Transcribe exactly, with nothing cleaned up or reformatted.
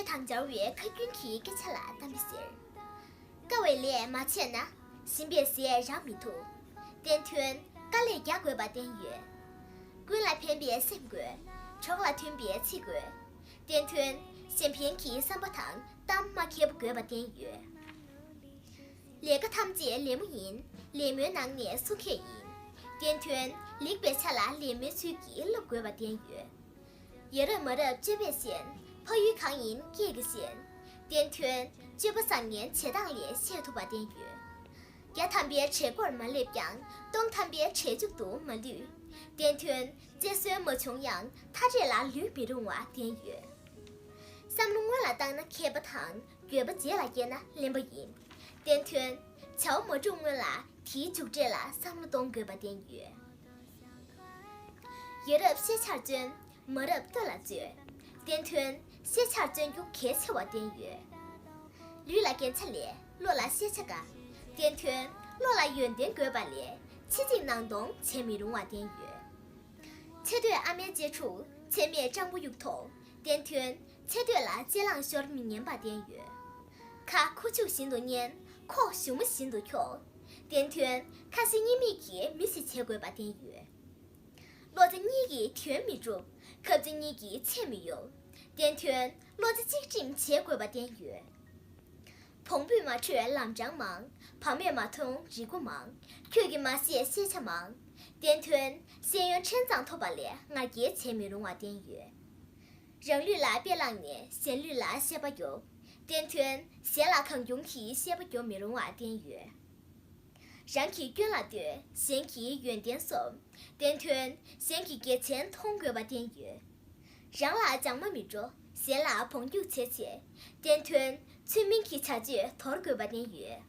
དང་སྦྱར་བའི་ཁ་རྒྱུན་གྱི་སྐད་ཆ་ལ་གཏམ་དཔེ་ཟེར། དཀའ་བའི་ལས་མ་བྱས་ན། ཞིམ་པའི་ཟས་རག་མི་ཐུབ། བསྟན་དོན། དཀའ་ལས་རྒྱག་དགོས་པ་བསྟན་ཡོད། ཀུན་ལ་ཕན་པའི་སེམས་དགོས། གྲོགས་ལ་མཐུན་པའི་ཚིག་དགོས། བསྟན་དོན། གཞན་ཕན་གྱི་བསམ་པ་དང་གཏམ་སྨྲ་མཁས་པོ་དགོས་པ་བསྟན་ཡོད། ལས་ཀ་ཐམས་ཅད་ལད་མོ་ཡིན། ལད་མོའི་ནང་ནས་སྲུང་མཁས་ཡིན། བསྟན་དོན། ལེགས་པའི་ཆ་ལ་ལད་མོའི་ཚུལ་གྱིས་བསླབ་དགོས་པ་བསྟན་ཡོད། ཡ་རབས་མ་རབས་སྤྱོད་པས་ཞན། ཕ་ཡུལ་གང་ཡིན་སྐད་ཀྱིས་ཞན། བསྟན་དོན། སྤྱོད་པ་བཟང་ངན་བྱེད་སྟངས་ལས་ཤེས་ཐུབ་པ་བསྟན་ཡོད། བརྒྱ་ཐམ་པའི་གྲལ་མགོར་མ་སླེབས་ཀྱང་། སྟོང་ཐམ་པའི་གྲལ་མཇུག་ཏུ་མ་ལུས། བསྟན་དོན། རྩེར་སོན་མ་བྱུང་ཡང་མཐའ་བྲལ་ལ་ལུས་མི་རུང་བ་བསྟན་ཡོད། བསམ་བློ་སྔོན་ལ་བཏང་ན་མཁས་པ་དང་། འགྱོད་པ་རྗེས་ལ་སྐྱེས་ན་གླེན་པ་ཡིན། བསྟན་དོན། བྱ་བ་མ་བསྒྲུབ་སྔོན་ལ་དེའི་མཇུག་འབྲས་ལ་བསམ་བློ་གཏོང་དགོས་པ་བསྟན་ཡོད། ཡ་རབས་ཤེས་བྱར་བརྩོན། མ་རབས་ལྟ་ལ་བརྩོན། བསྟན་དོན། ཤེས་བྱར་བརྩོན་རྒྱུ་གལ་ཆེ་བ་བསྟན་ཡོད། ལུས་ལ་རྒྱན་ཆ་ལས་བློ་ལ་ཤེས་བྱ་དགའ། བསྟན་དོན། བློ་ལ་ཡོན་ཏན་དགོས་པ་ལས་ཕྱི་གཅིག་ནང་སྟོང་བྱེད་མི་རུང་བ་བསྟན་ཡོད། ཆེ་འདོད་ཨ་མའི་གཅེས་ཕྲུག་ཆེ་མེད་སྤྲང་པོ་གཡུག་ཐོག་བསྟན་དོན། ཆེ་འདོད་ལ་གཅེས་ལངས་ཤོར་མི་ཉན་པ་བསྟན་ཡོད། ཁ་ཁུ་བྱུག་བཞིན་དུ་མཉན། ཁོག་གཞུ་མ་བཞིན་དུ་འཁྱོག་བསྟན་དོན། ཁ་ཞེ་གཉིས་མེད་ཀྱི་མི་ཞིག་བྱེད་དགོས་པ་བསྟན་ཡོད། བློ་རྩེ་གཉིས་ཀྱིས་དོན་མི་འགྲུབ། ཁབ་རྩེ་གཉིས་ཀྱིས་ཆད་མི་གཡོལ། བསྟན་དོན། བློ་རྩེ་གཅིག་སྒྲིམ་བྱེད་དགོས་པ་བསྟན་ཡོད། བོང་བུས་མ་འཕྲོད་ལམ་འཕྲང་མང་། བག་མེད་མ་མཐོང་རི་མགོ་མང་། ཁྱོད་ཀྱིས་མ་ཤེས་ཤེས་བྱ་མང་། བསྟན་དོན། ཤེས་ཡོན་ཕྲན་ཙམ་ཐོབ་པ་ལས་ང་རྒྱལ་བྱེད་མི་རུང་བ་བསྟན་ཡོད། རང་ལུས་ལ་དཔེ་བླངས་ནས་གཞན་ལུས་ལ་བཤད་པ་རྒྱོབ། བསྟན་དོན། གཞན་ལ་གང་བྱུང་གིས་བཤད་པ་རྒྱོབ་མི་རུང་བ་བསྟན་ཡོད། རང་གི་སྐྱོན་ལ་ལྟོས། གཞན་གྱི་ཡོན་ཏན་སོམས། བསྟན་དོན། གཞན་གྱི་གལ་ཆེན་མཐོང་དགོས་པ་བསྟན་ཡོད། རང་ལ་བྱང་མ་མི་འགྲོ། གཞན་ལ་བོང་རྒྱུག་བྱེད་བྱེད། བསྟན་དོན། ཚུལ་མིན་གྱི་བྱ་སྤྱོད་དོར་དགོས་པ་བསྟན་ཡོད།